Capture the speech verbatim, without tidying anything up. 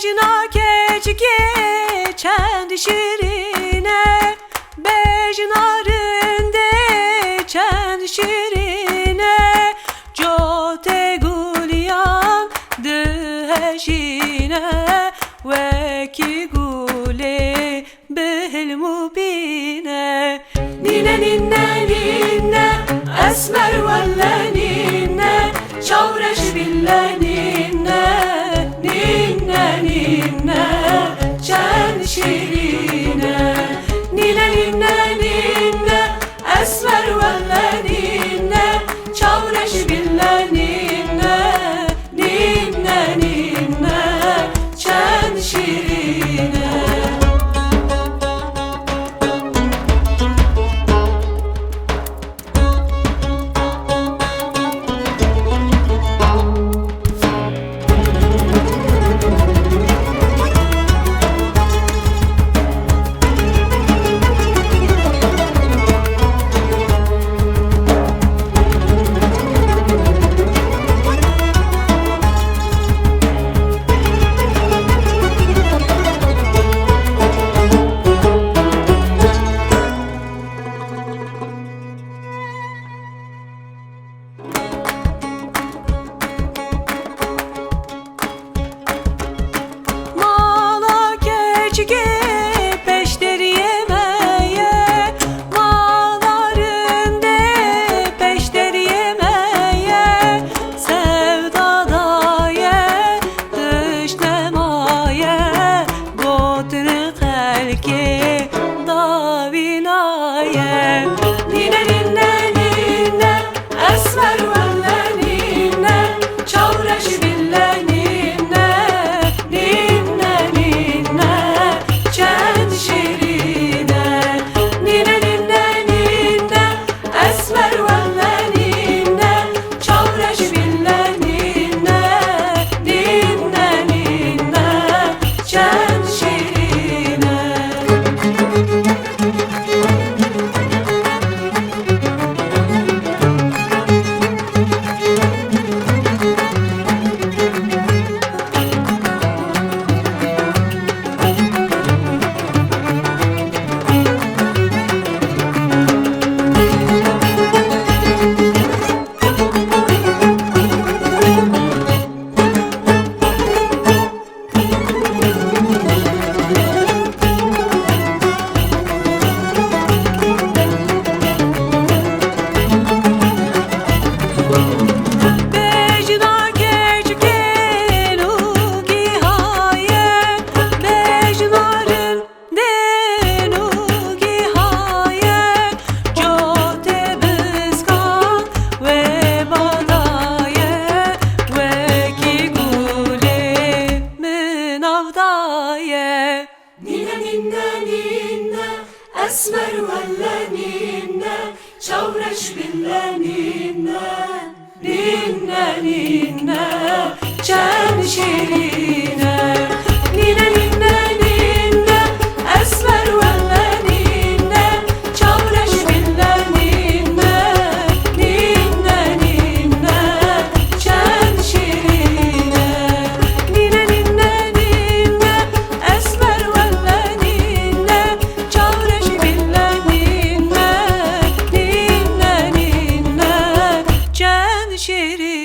Bejna keçikê çend şirîn e, bejna rindê çend şirîn e, cotê guliyan dihejîne, wekî gulê bi hilm û bîne. Nîne, nîne, nîne, esmer welle nîne, çawreş bille nîne, nîne, nîne, çend şirîne. Nîne, nîne, nîne, esmer welle nîne, çawreş bille nîne, nîne, nîne, çend şirîne. Mala keçikê peşteriyê me ye, mala rindê peşteriyê me ye, sevda daye, tişt nemaye, gotin xelkê dawî naye. Nîne, nîne, nîne, esmer welle nîne, çawreş bille nîne, nîne, nîne, çend şirîne. Nîne, nîne, nîne, esmer welle nîne, çawreş bille nîne, nîne, nîne, çend şirîne. Bejna keçikên û gihaye, bejna rindên û gihaye, cotê biskan wê badaye, wekî gulê min avdaye. Nîne, nîne, nîne, esmer welle nîne, çawreş bille nîne, nîne, nîne, çend şirîne. Nîne, nîne, nîne, esmer welle nîne, çawreş bille nîne, nîne, nîne, çend şirîne. Nîne, nîne, nîne, esmer welle nîne, çawreş bille nîne, nîne, nîne, çend şirîne.